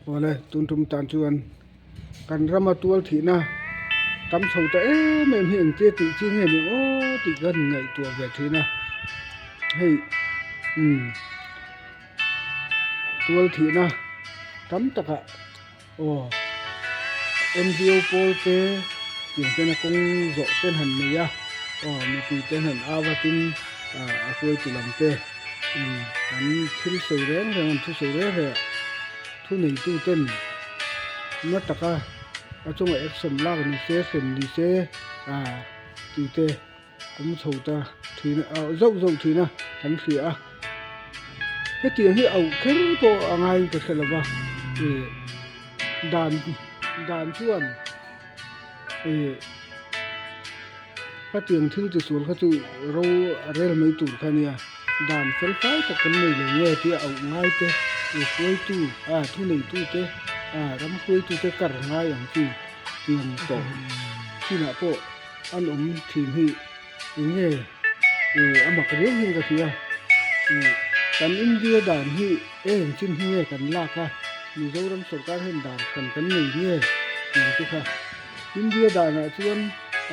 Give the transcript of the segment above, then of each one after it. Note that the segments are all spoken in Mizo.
Awle tun tum tan chuan kan rama tual thihna tam chho ta em em hi engtia tih chi nge ni aw tih ka han ngaihtuah ve thin a hei umm tual thihna tam takah aw ngo pawl te tiang ten a kawng zawh ten han nei a aw mipui ten han au a tin ah a hruaitu lam te umm an thil sawi reng reng an thusawi reng reng ah thu neitu ten na taka a chungah action lak ni se hrem ni se ah tih te. Awm chho ta thin a zauh zauh thin a kan hria a hetiang hi auh kher pawh a ngaiin ka hre lo va ih dan dan chuan ih hetiang thil ti sual kha chu ro a rel mai tur kha a nia dan fel fai tak kan nei lo nge tia auh ngai te ih hruaitu ah thuneitu te ah ram hruaitu te kar ngai ang chi tiang tawh chinah pawh. An awm thin hi eng nge ih a mak riau hian ka hria ih kan India dan hi eng chin hi nge kan lak a Mizoram sorkar hian dan hran kan nei nge tih te kha India danah chuan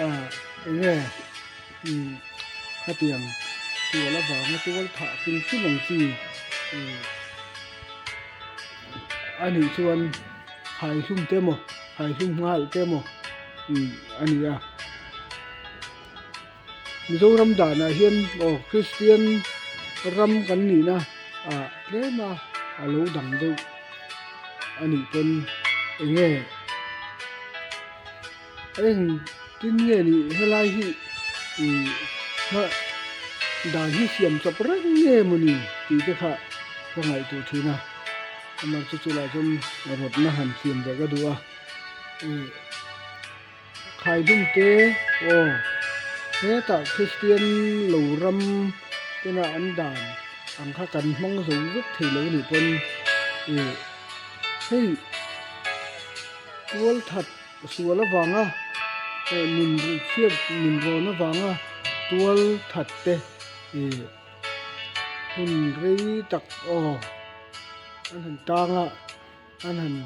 ah eng nge ih khatiang sual avanga tual thah hrim hrim ang chi ih a nih chuan haihlum te emaw haihlum nghal te emaw. a ni a Mizoram danah hian aw Kristian ram kan nihna ah tlem a a lo dang deuh a nih pawn eng nge eng tin nge nih helai hi ih dan hi siam chawp reng nge mawni tih te kha ka ngaihtuah thin a amah chu chulai chuan rawtna han siam ve ka duh a. Khaidum te aw hetah Kristian lo ram tena an dan ang kha kan hmang zo vek thei lo anih pawn ih hei tual that sual avanga eh nun chhiat nun rawn avanga tual that te ih hun rei tak aw an han tang a. An han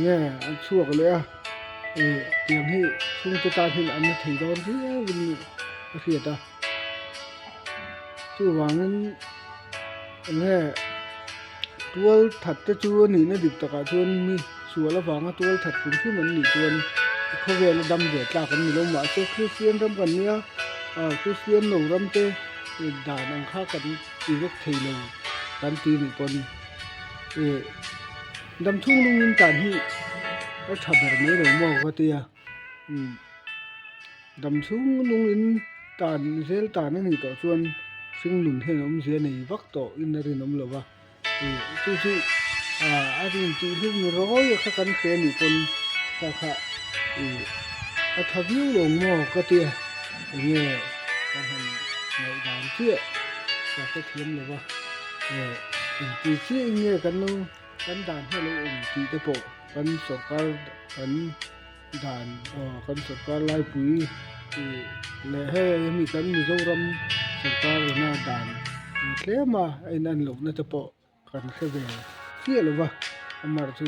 nge an chhuak leh a ih tiang hi chhungte tan hian an la thei dawn viau in a hriat a chuvangin enge tual that te chu a nihna dik takah chuan mi sual avanga tual that hrim hrim an nih chuan khawvela dam ve tlak an ni lo mahse Kristian ram kan nia ah Kristian lo ram te dan ang kha kan ti vek thei lo kan ti nih pawn. Ih damchhung lungin tan hi a tha ber mai lo maw ka tia umm damchhung lungin tan zel tan a nih tawh chuan hringnun hian awmzia nei vak tawh in a rinawm lo va ih chu chu ah a rin tih hlum rawi a kha kan hria nih pawn kha kha ih a tha viau lo maw ka tia enge ka han ngaihdan chiah ka hrethiam lo va. Eh engti chiah in nge kan lo kan dan hi a lo awm tih te pawh kan sorkar kan dan aw kan sorkar laipui ih leh hei hemi kan Mizoram sorkar ina dan tlem a a inan lohna te pawh kan hre ve chiah lo va amah chu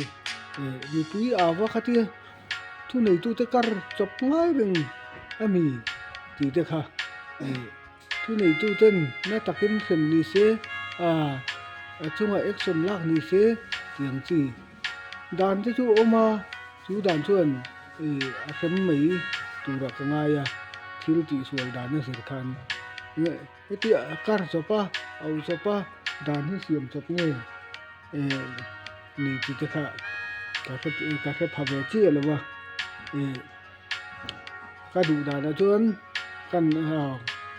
eh mipui au va khatia thuneitute kar chawp ngai reng a mi tih te kha ih. Thuneituten na takin hrem ni se, a a chungah action lak ni se tih ang chi. Dan te chu a awm a, chu dan chuan ih a hrem mai turah ka ngai a, thil tihsual dan a zir khan. Heti a kar chawp a, a u chawp a, dan hi siam chawp nge eh ni tih te kha ka hre ka hre pha ve chiah lo a ih. Ka duh danah chuan kan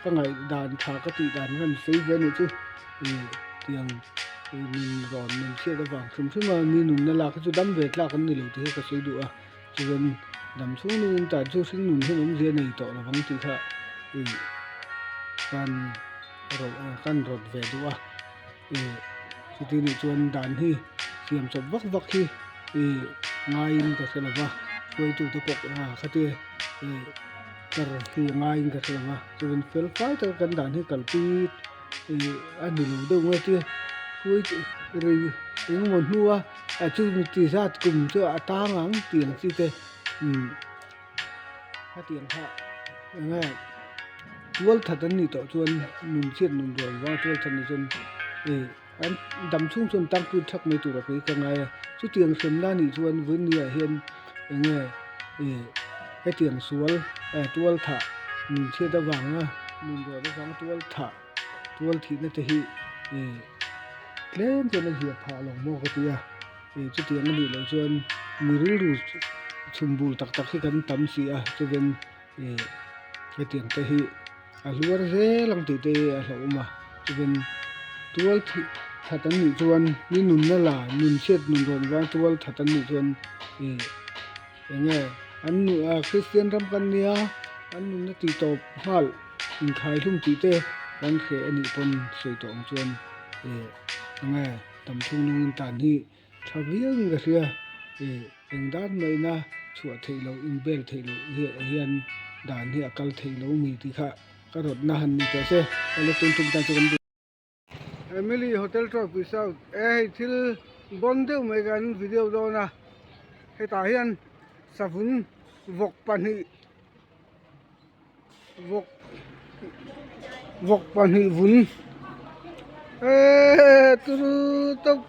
ka ngaih dan tha ka tih dan hian sawi ve anih chu ih tiang ih nun rawn nun chhiat avang hrim hrim a mi nunna lak hi chu dam ve tlak an ni lo tih hi ka sawi duh a chuan dam chhung nungin tan chu hring nun hian awmzia nei tawh lovang tih kha ih kan rawt kan rawt ve duh a ih chuti nih chuan dan hi siam chawp vak vak hi ih ngaiin ka hre lo va hruaitute pawh ah khatia ih kar hi a ngaiin ka hre lo va chuan fel fai taka kan dan hi kalpui ih a ni lo deuh nge tia. Hruai rei engemaw hnua a chumi ti zat kum chu a tang ang tih ang chi te umm hetiang kha enge tual that an nih tawh chuan nun chhiat nun rual vang tual that nih chuan ih an dam chhung chuan tangpui thak mai tur a kei ka ngai a chutiang hremna nih chuan vawinia hian enge ih hetiang sual tual thah nun chhiat avanga nun rual avanga tual thah. Tual thihna te hi ih tlem chuan a hliah phah lo maw ka ti a, ih chutiang a nih loh chuan mi rilru chhum bur tak tak hi kan tam si a chuven ih hetiang te hi a hluar zel ang tih te hi a hlauhawm a chuven tual thih that an nih chuan mi nunna la nun chhiat nun rawn vang tual that an nih chuan ih eng nge an Kristian ram kan nia an nunna tih tawp nghal. Inkhai hlum tih te kan hreh a nih pawn sawi tawh ang chuan ih enge tam chhung nungin tan hi tha viau in ka hria ih eng dan maina chhuah theih loh in bel theih loh hian dan hi a kal theih lo mi tih kha ka rawtna han ni teh se hela tum tum tan chu kan duh. Emily Hotel Trophy South e hei thil bawn deuh mai kan video dawn a hetah hian savun vawk pahnih. Vawk vawk pahnih vun eeee turu tawp.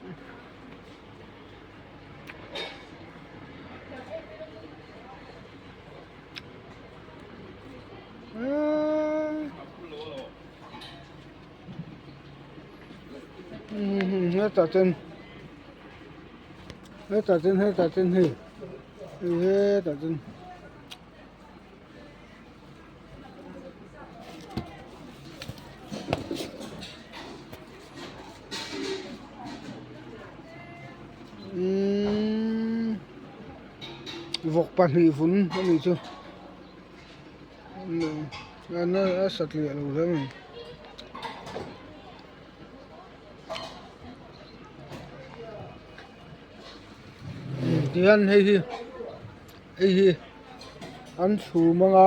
Hetah chuan hetah chuan hetah chuan hei hetah chuan. Umm vawk pahnih vun a nih chu a satliah lo hle mai. Tihian hei hi hei hi an chhum anga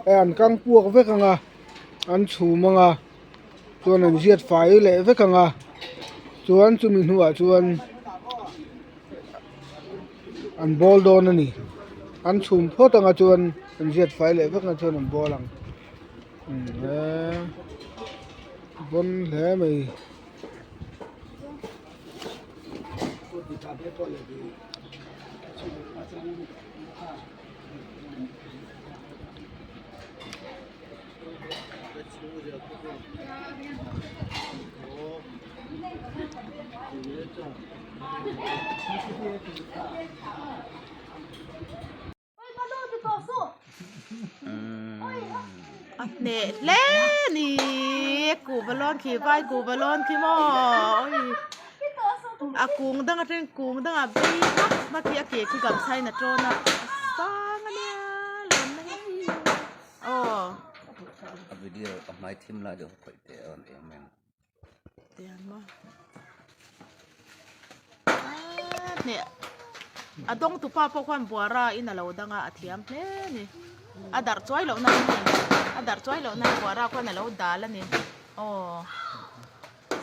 eh an kang puak vek anga an chhum anga chuan an ziat fai leh vek anga chuan chumi hnuah chuan an bawl dawn a ni an chhum phawt anga chuan an ziat fai leh vek anga chuan an bawl ang bawn hle mai. A hneh hle ni kuhva lawn khi vai kuhva lawn khi maw a kung dang atangin kung dangah vei hmak hmak hi a ke khi gamsa in a tawn a a sang ania lawnna hi aw. A video a hmai thim lai deuh khawih teh a rawn eng mai ang. A dawng tupa pawh khuan buara in a lo dang a a thiam hle a ni a darh chuai loh nan a darh chuai loh nan buara khuan a lo dal a ni aw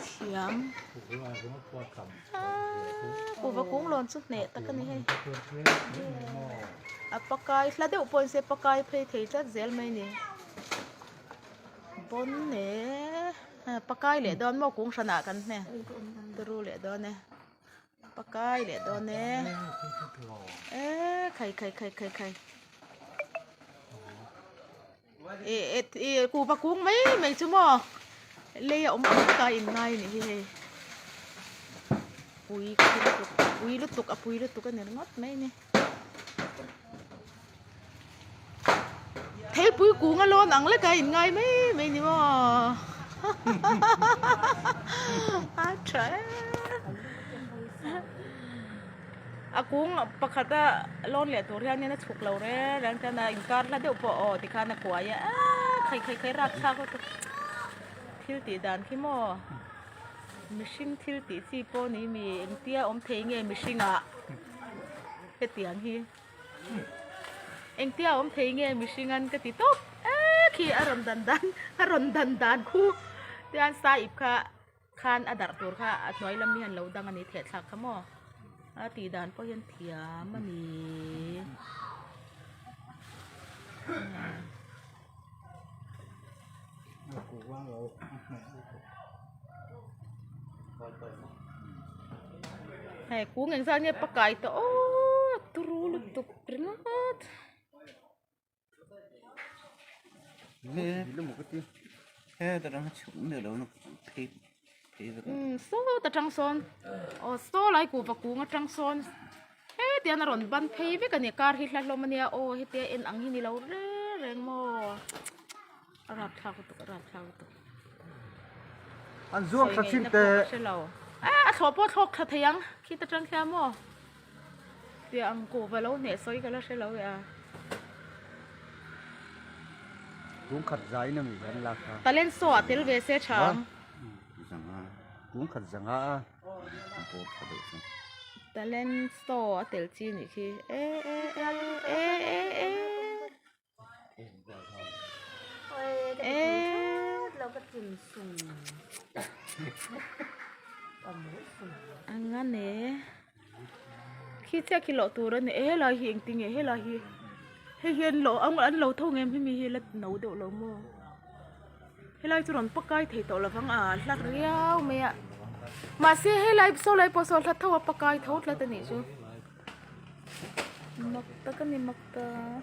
thiam kuhva kung lawn chu hneh tak a ni hei a pakai hla deuh pawh ni se pakai phei thei tlat zel mai a ni. Pawn e pakai leh dawn maw kung hranah kan hne turu leh dawn e pakai leh dawn e e khai khai khai khai khai e e kuhva kung mai mai chu maw lei a awm ang vek a in ngai a nih hi hei pui ka ti lutuk pui lutuk a pui lutuk a ni ringawt mai a ni. Theipui kung a lawn ang lek a in ngai mai mai ni maw a tha e a kung pakhat a lawn leh tur hianin a chhuk lo reng reng chuan a inkar hla deuh pawh aw tikhan a kuai a aaa khai khai khai rapthlak lutuk thil tih dan khi maw mihring thil tih chi pawh ni mi engtia awm thei nge mihring ah hetiang hi. Engtia awm thei nge mihring an ka ti tawp e khi a rawn dan dan a rawn dan dan khu tian sa ip kha. Khan a darh tur kha a hnuai lam hian lo dang a ni theh thlak kha maw a tih dan pawh hian thiam a ni. Hei kung engzat nge pakai tawh aw turu lutuk ringawt. Saw ta tang sawn aw saw lai kuhva kung atang sawn hetiang a rawn ban phei vek a ni car hi hla hlawm a nia aw hetia en ang hi ni lo reng reng maw a rapthlak lutuk a rapthlak lutuk an zuang thla chin te a a thlawh pawh a thlawk thla thei ang khita tang khian maw. Piah ang kuhva lo hneh sawi ka la hre lo e a. Kung khat zai na mi hian lak kha. Talent show ah tel ve se tha ang. Zanga. Kung khat zanga a. Bawr tha deuh chu. Talent show a tel chi nih khi e e e e e e. Ang a ne khi chiah khi lawh tur a ni e helai hi engtin nge helai hi hei hian lawh ang an lo tho ngem hemi hi la no deuh lo maw helai chu rawn pakai thei tawh lovang a hla riau mai a mahse helai saw lai pawh saw hla tho a pakai tho tlat a nih chu mak tak a ni mak tak.